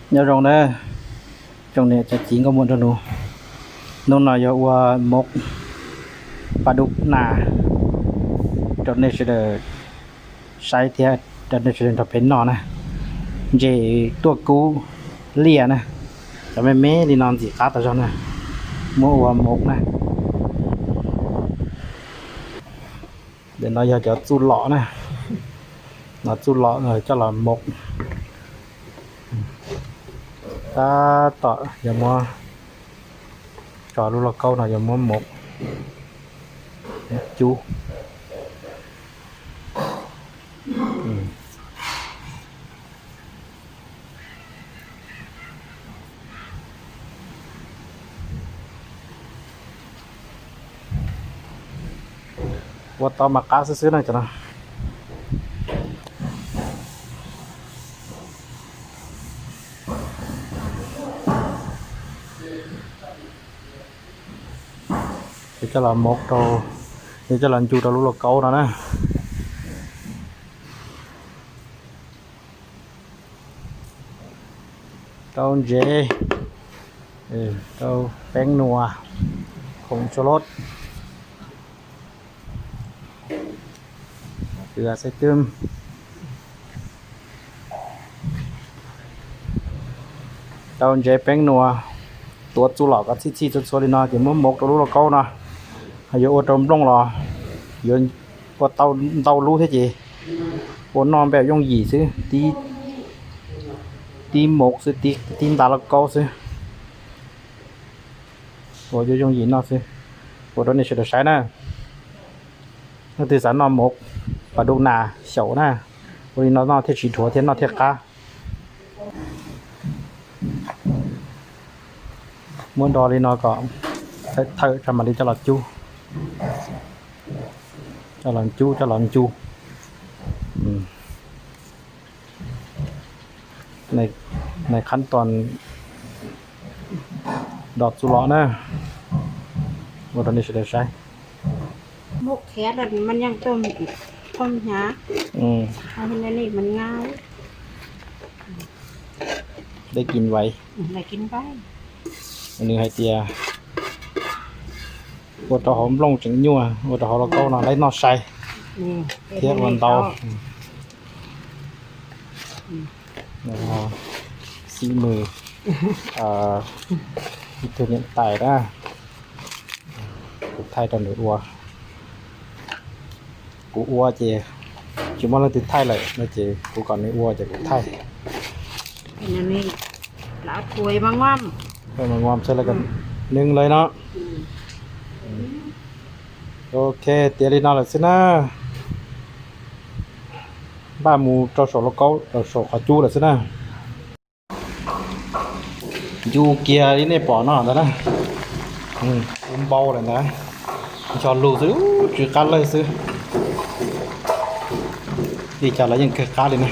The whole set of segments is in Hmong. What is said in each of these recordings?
Nyob zoo na, tsoom niam tsoom txiv nkauj muam nraug nus, hnub no yog ua mov pas dub nas rau nej sawv daws saib thiab rau nej sawv daws nrog peb noj na. Ntses tuaj kub liaj na, cov me me li no ntxim qab tas zog na, muab ua mov na. Ntawm no yog cov txuj lom na, no txuj lom coj los mov. Tab tom yog muab tso lub lauj kaub no yog muab mov cub. Ua tau mas qab xwb xwb na cov no. Yuav coj los mov rau, yuav coj los ncu rau lub lauj kaub no na. Rau ntsev, rau peeb nua, khoom tso lod, xaib twm. Rau ntsev peeb nua, tuav txuj lom kom txhij txhij txhua txhua li no ces muab mov rau lub lauj kaub no. Ho yuav ua rau nplooj los yuav ua tau ntau lub thiab ces ua noj npaj yooj yim xwb, tib mov xwb, tib nta lauj kaub xwb, ua yooj yim noj xwb. Ua rau nej sawv daws saib na. Leej twg xav noj mov pas dub nas xyaum na, ua li no noj thiaj tsis dhuav thiab noj thiaj qab. Muab do li no kom thawm thawm tso mam li coj los cub, coj los cub, coj los ncu. Nais qhab toos do txuj lom na, ua rau nej sawv daws saib. Dej kis vais, nws hais tias ua rau hauv nplooj tseem nyuaj, ua rau hauv lauj kaub no lawv noj sai thiab ua ntau. Xib mws ib tug niam tais na, kuv thaij rau nws ua. Kuv ua ces tsis muaj leej twg thaij lawm no ces kuv kom nws ua ces kuv thaij. Mas nguam xwb lawv kom nws lawv no. Ok, tiav li no lawm xwb na. Npaj mus rau saum lauj kaub, rau saum qhov cub lawm xwb na. Ncu kiag li nej pom no ntag na. Ua npau lawm ntag, ncho lug xwb, tsw qab lawg xwb. Li cas los yeej kawg qab li na.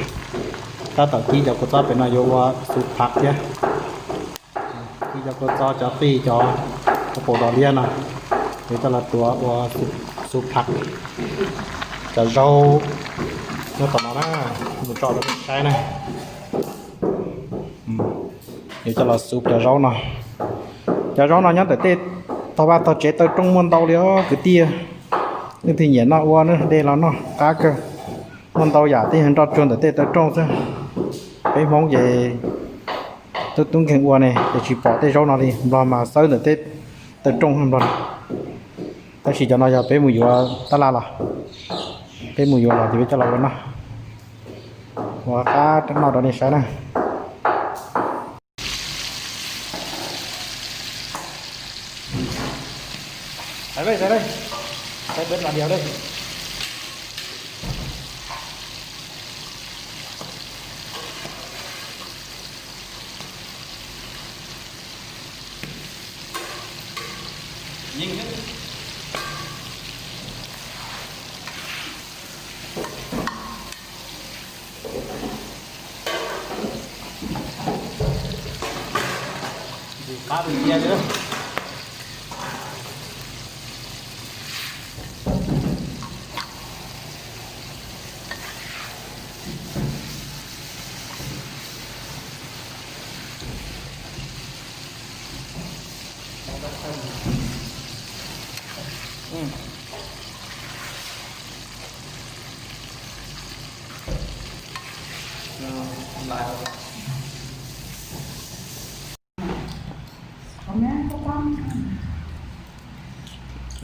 Tab tom kib cov kua txob pem no yuav ua xuv phav thiab. Kib cov kua txob, cov qij, cov kua paum dos liab no, yuav coj los tuav ua xuv phav. Cov zaub nyob tom no na, mus tso rau nej saib na. Yuav coj los xuv cov zaub no. Cov zaub no nyob ntawm tej tog vaj tog tsev taw rooj muaj ntau li os kwv tij. Leej twg nyiam noj ua na, de los noj qab kawg. Muaj ntau yam tej yog nroj tsuag ntawm tej taw rooj xwb. Peb Hmoob ces tub tub nkeeg ua ne ces tsis pom tej zaub no li. Nplog mas xawb ntawm tej taw rooj Nplog. Tab sis cov no yog peb mus yuav tab laj los, peb mus yuav los ces peb coj los ua noj, ua qab noj rau nej saib na.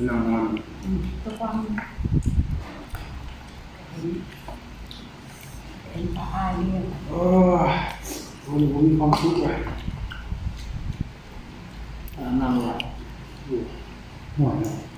Ngon, ngon. Ôi, ôi, ôi, ngon quá. Ăn ngon quá. Ui, ngon quá.